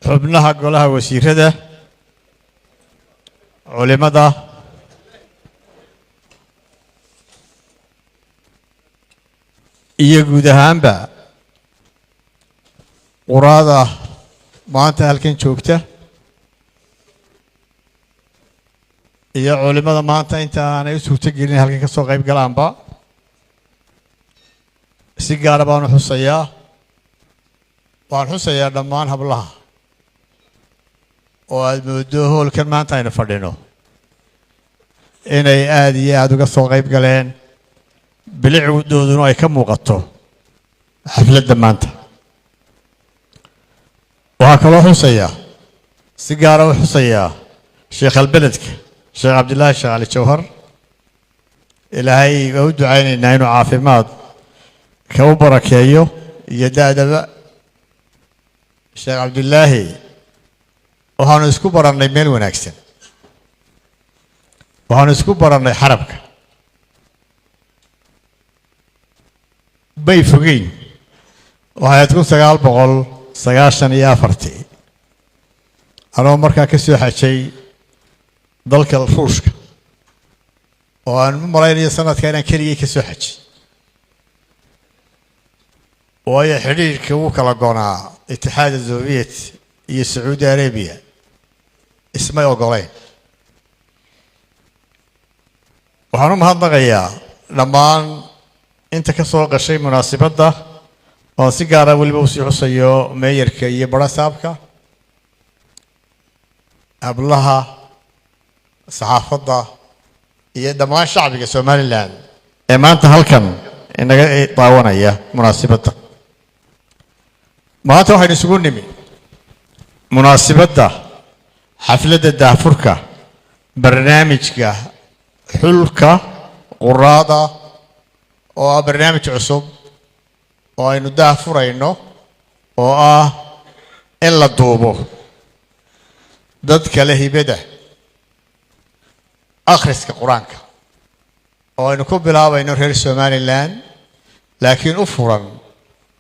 Xubnaha golaha wasiirada, culimada, iyo guud ahaanba quraada maanta halkan joogta iyo culimada maanta inta aanay u suurto gelin halkan ka soo qayb galaanba, si gaara baanu xusayaa. Waan xusayaa dhammaan hablaha oo aada moodo hoolkan maanta aynu fadhino inay aada iyo aada uga soo qayb galeen, bilicdooduna ay ka muuqato xafladda maanta. Waxaa kaloo xusayaa, si gaara u xusayaa, sheekh albeledka, Sheekh Cabdillaahi Sheekh Cali Jawhar. Ilaahay waa u ducaynaynaa inuu caafimaad ka u barakeeyo iyo da-daba. Sheekh Cabdillaahi waxaanu isku barannay meel wanaagsan, waxaanu isku barannay xarabka, bay fogeyn, waxay ahayd 1994-ii, anoo markaa ka soo xajay dalka Ruushka, oo aan u malaynayo sanadka inaan keligay ka soo xajay, waayo xidhiirka wuu kala gonaa. Itixaad Soviet iyo Sacuudi Arabiya ismay ogoleyn. Waxaan u mahadnaqayaa dhammaan inta ka soo qashay munaasibadda, oon si gaara weliba usii xusayo meeyarka iyo barasaabka, hablaha, saxaafadda iyo dhammaan shacbiga Somaliland ee maanta halkan inaga daawanaya munaasibadda. Maanta waxaynu isugu nimi munaasibadda xafladda daahfurka barnaamijka xulka quraada, oo ah barnaamij cusub oo aynu daahfurayno, oo ah in la duubo dadka leh hibada akhriska Qur-aanka, oo aynu ku bilaabayno reer Somaliland, laakiin u furan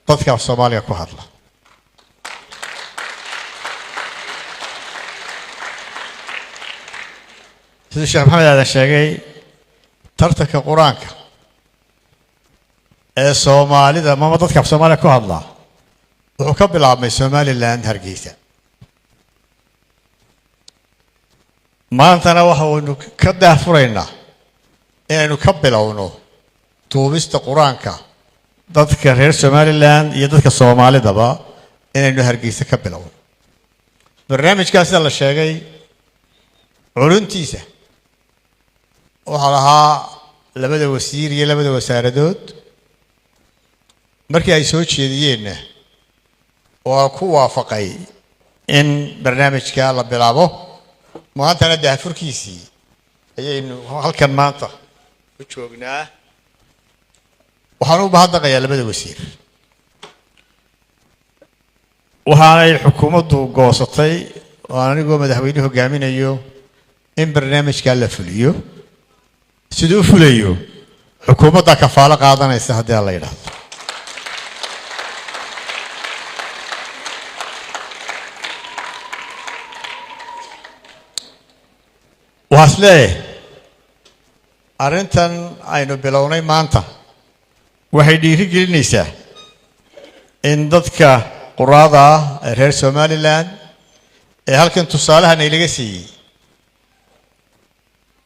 dadka af Soomaaliya ku hadla. Siduu Sheekh Maxamed Aadan sheegay, tartanka Qur-aanka ee Soomaalida mama dadka af Soomaaliya ku hadlaa wuxuu ka bilaabmay Somaliland, Hargeysa. Maantana waxaynu ka daahfuraynaa inaynu ka bilowno duubista Qur-aanka dadka reer Somaliland iyo dadka Soomaalidaba, inaynu Hargeysa ka bilowno barnaamijkaas. Sida la sheegay, culuntiisa waxaa lahaa labada wasiir iyo labada wasaaradood. Markii ay soo jeediyeenna waa ku waafaqay in barnaamijka la bilaabo. Maantana daahfurkiisii ayaynu halkan maanta ku joognaa. Waxaan u mahadnaqayaa labada wasiir. Waxaanay xukuumaddu goosatay, oo aan anigoo madaxweyne hogaaminayo, in barnaamijkaa la fuliyo. Siduu u fulayo xukuumadda kafaalo qaadanaysa, haddii aan la yidhaahdo. Waxaa is leeyahay, arrintan aynu bilownay maanta waxay dhiiri gelinaysaa in dadka quraada ah ee reer Somaliland ee halkan tusaalahan aylaga siiyey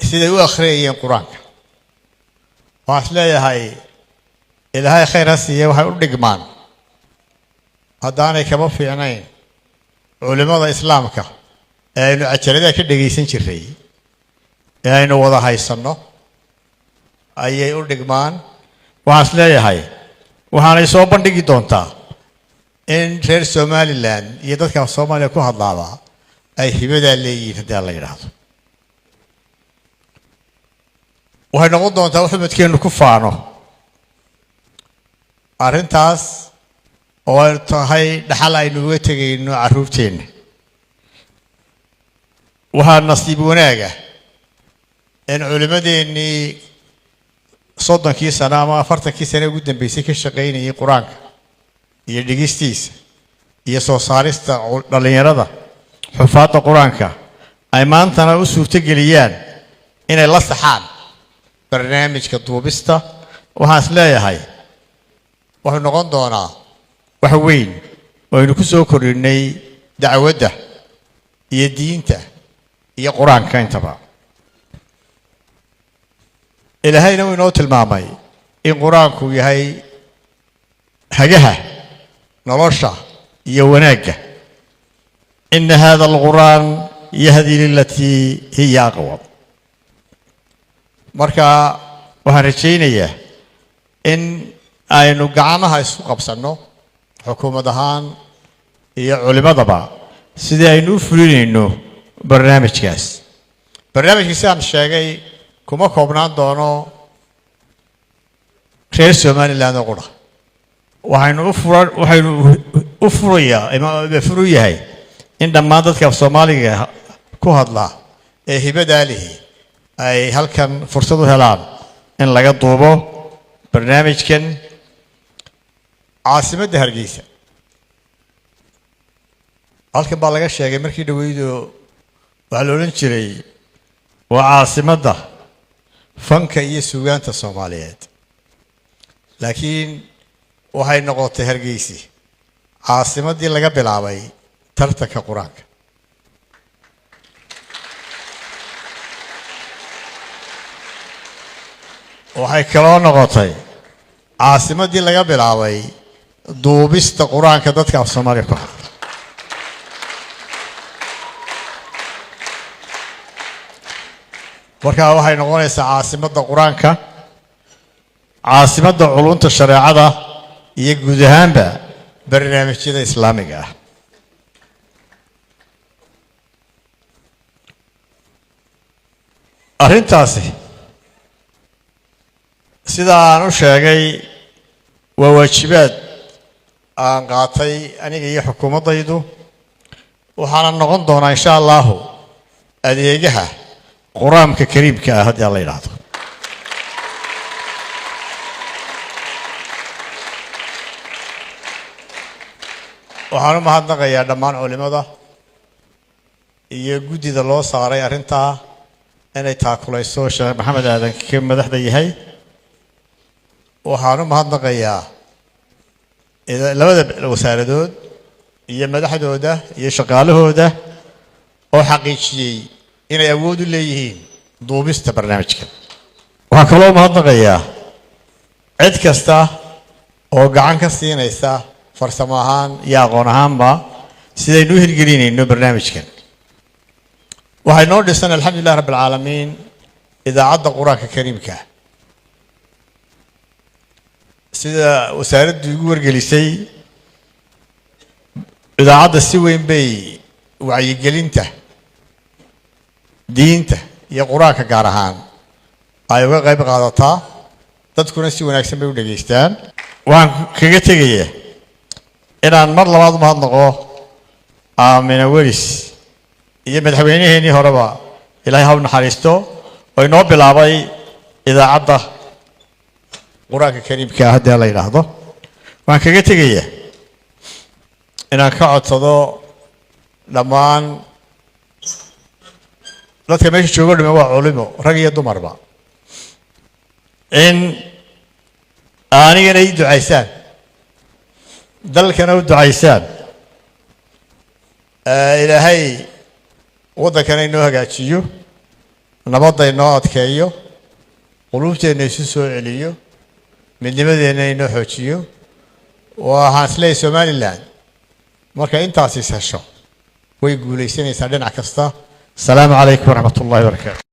siday u akhriyayeen Qur-aanka, waxaa is leeyahay, Ilaahay khayr ha siiye, waxay u dhigmaan, haddaanay kaba fiicnayn, culimmada Islaamka ee aynu cajaladaha ka dhegaysan jiray ee aynu wada haysanno ayay u dhigmaan. Waxaan is leeyahay, waxaanay soo bandhigi doontaa in reer Somaliland iyo dadka Soomaaliya ku hadlaaba ay hibadaa leeyihiin, haddii aan la yidhaahdo. Waxay noqon doontaa wax umadkeennu ku faano arrintaas, oo ay tahay dhaxal aynu uga tegayno carruurteenna. Waxaa nasiib wanaaga in culimmadeennii 30-kii sano ama 40-kii sane ugu dambeysay ka shaqaynayay Qur-aanka iyo dhigistiisa Iyo soo saarista dhallinyarada xufaadda Qur-aanka ay maantana u suurtogeliyaan inay la saxaan barnaamijka duubista, waxaan is leeyahay wuxuu noqon doonaa wax weyn oo aynu ku soo kordhinay dacwadda iyo diinta iyo Qur-aanka intaba. Ilaahayna uu inoo tilmaamay in Qur-aanku yahay hagaha nolosha iyo wanaagga: "إن هذا القرآن يهدي للتي هي أقوم." Marka waxaan rajaynayaa in aynu gacmaha isku qabsanno, xukuumad ahaan iyo culimadaba, sidii aynu u fulinayno barnaamijkaas. Barnaamijkii sidaan sheegay kuma koobnaan doono reer Somaliland oo qura. Waxaynu u furayaa ama furu yahay in dhammaan dadka af Soomaaliga ku hadla ee hibadaa lihi ay halkan fursad u helaan in laga duubo barnaamijkan. Caasimadda Hargeysa halkan baa laga sheegay markii dhaweydo, waxaa la odhan jiray waa caasimadda fanka iyo suugaanta Soomaaliyeed, laakiin waxay noqotay Hargeysi caasimaddii laga bilaabay tartanka Qur-aanka. Waxay kaloo noqotay caasimaddii laga bilaabay duubista Qur-aanka dadka af Soomaaliya ku hadla. Markaa waxay noqonaysaa caasimadda Qur-aanka, caasimadda culunta shareecada iyo guud ahaanba barnaamijyada islaamiga ah. Arrintaasi, sida aan u sheegay, waa waajibaad aan qaatay aniga iyo xukuumaddaydu, waxaana noqon doonaa insha Allahu adeegaha Qur-aanka Kariimka ah haddii alla yidhaahdo. Waxaan u mahadnaqayaa dhammaan culimada iyo guddida loo saaray arrintaa inay taakulayso, Sheekh Maxamed Aadan ka madaxda yahay. Waxaan u mahadnaqayaa labada wasaaradood iyo madaxdooda iyo shaqaalahooda oo xaqiijiyey inay awood u leeyihiin duubista barnaamijka. Waxaan kaloo mahadnaqayaa cid kasta oo gacan ka siinaysa farsamo ahaan iyo aqoon ahaanba sidaynu u hirgelinayno barnaamijkan. Waxay noo dhisan, alxamdulilah rabbi alcaalamiin, idaacadda Qur-aanka Kariimka. Sida wasaaraddu igu wargelisay, idaacadda si weyn bay wacyigelinta diinta iyo Qur-aanka gaar ahaan ay uga qayb qaadataa, dadkuna si wanaagsan bay u dhegaystaan. Waxaan kaga tegayaa inaan mar labaad u mahadnaqo Aamina Weris iyo madaxweyneheenii horeba, Ilaahay ha u naxariisto, oo inoo bilaabay idaacadda Qur-aanka Kariimka ah haddii la yidhaahdo. Waxaan kaga tegayaa inaan ka codsado dhammaan dadka meesha joogo dhime, waa culimo rag iyo dumarba, in anigana ii ducaysaan, dalkana u ducaysaan, Ilaahay waddankana inoo hagaajiyo, nabadda inoo adkeeyo, quluubteenna isu soo celiyo, midnimadeenna inoo xoojiyo. Waxaan isleeyahay Somaliland marka intaas is hesho way guulaysanaysaa dhinac kasta. Asalaamu calaykum waraxmat ullahi wabarakaatu.